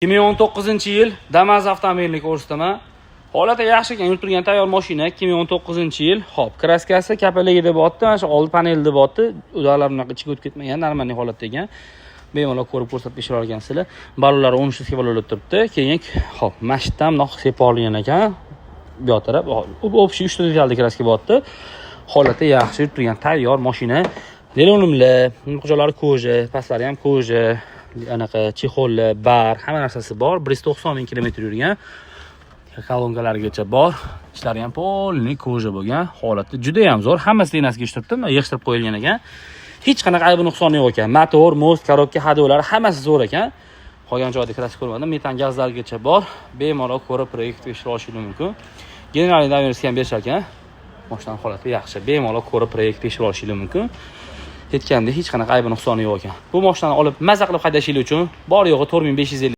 2019-yil Damas avtomobilini ko'rsataman. Holati yaxshi ekan, yurib turgan tayyor mashina, 2019-yil. Xo'p, краска si kapaligida bo'lyapti, mana shu old panelda bo'lyapti. Удар lar bunaqa ichiga o'tib ketmagan, нормальный holatda ekan. Bemalol ko'rib, ko'rsatib ishlab olgansizlar. Ballonlari 13 ballonlar turibdi. Keyin, xo'p, mashitdan bundoq sepib olingan ekan. Bu yoq taraf, общий 3 ta detalda краска bo'lyapti. Holati yaxshi, yurib turgan tayyor mashina. Delonimlar, joylari кожа, pastlari ham кожа, anaqa чехол lar, bar, hamma narsasi bor. 190 ming kilometr yurgan. Kolonkalarigacha bor. Ishlari ham полный кожа bo'lgan. Holati juda ham zo'r. Hammasi denasiga ish turibdi, yig'ishtirib qo'yilgan ekan. Hech qanaqa aybi nuqsoni yo'q ekan. Motor, мост, коробка, ходовой lari hammasi zo'r ekan. Qolgan joyda краска ko'rmadim. Metan gazlargacha bor. Bemalol ko'rib, proyekt ishlab olishingiz mumkin. Генеральный доверенность ham berishar ekan. Mashinani holati yaxshi. Bemalol ko'rib, proyekt tekshirib olishingiz mumkin. Aytgandek, hech qanaqa aybi nuqsoni yo'q ekan. Bu mashinani olib, maza qilib haydashingiz uchun bor yo'g'i 4550.